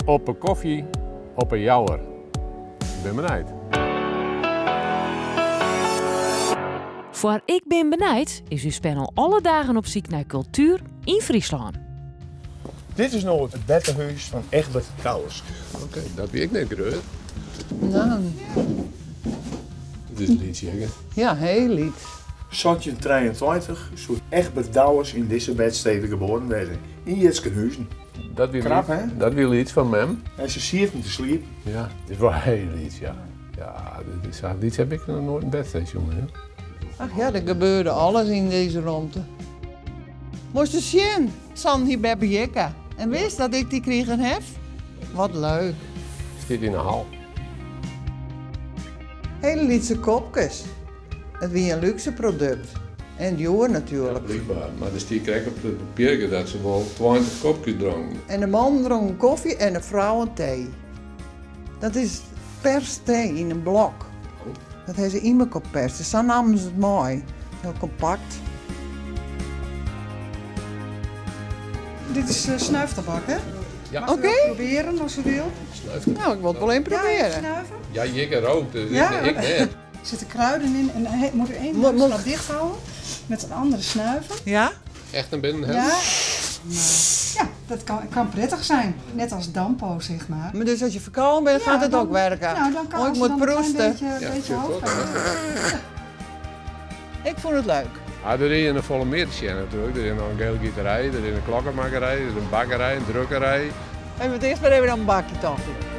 Op 'e kofje op 'e Jouwer. Ik bin benijd. Foar Ik bin benijd is ús panel alle dagen op syk nei kultuer yn Fryslân. Dit is no it bertehûs fan Egbert Douwes. Oké, dat wie ek net grut. No. Dit is lyts, hè? Ja, hiel lyts. 1723 soe Egbert Douwes yn dizze bedstede geboren wêze, yn Jitskenhuzen. Dat wie Krap, hè? Dat wie lyts fan mem. En se sieten te sliepen. Ja, dit is wol hiel lyts, ja. Ja, dit is, sa lyts heb ik noch noait in bedstee sjoen, hè. Ach ja, der gebeurde alles yn dizze romte. Moast ris sjen, sa'n hie beppe Jikke. En wist dat ik dy krigen haw? Wat leuk. Stiet yn 'e hal. Hele lytse kopkes. It wie in lúkse produkt. En djoer natuerlik. Ja, blykber. Mar der stie krekt op it papierke dat se wol 20 kopkes dronken. En de mannen dronken kofje en de frouwen tee. Dat is perstee yn in blok. Dat ha se yn mekoar perst. Dus sa namen se it mei. Hiel kompakt. Dit is snuiftabak, hè? Ja. Mag u Oké. wel proberen als u wil. Snuiftabak. Nou, ik wol it wol even Ja, probearje. even snuiven. Ja, Jikke rookt, dus Ja. ik net. Er zitten kruiden in en dan moet u één Moet- moet- neusgat dicht houden met een andere snuiven. Ja? Echt in binnen Ja. Ja, dat kan prettig zijn. Net als dampo, zeg maar. Maar dus as je ferkâlden bent, Ja, gaat it dan- ek werke. Nou, dan kan Oh, ik als je moet dan een klein proesten. Ja, beetje zit hoog ook, gaat. Ik fûn it leuk. Ah, der is in folle mear te sjen natuerlik. Der is noch in geelgieterij, der is in klokkemakkerij, der is in bakkerij, in drukkerij. Even it earst mar even in bakje, tocht ik.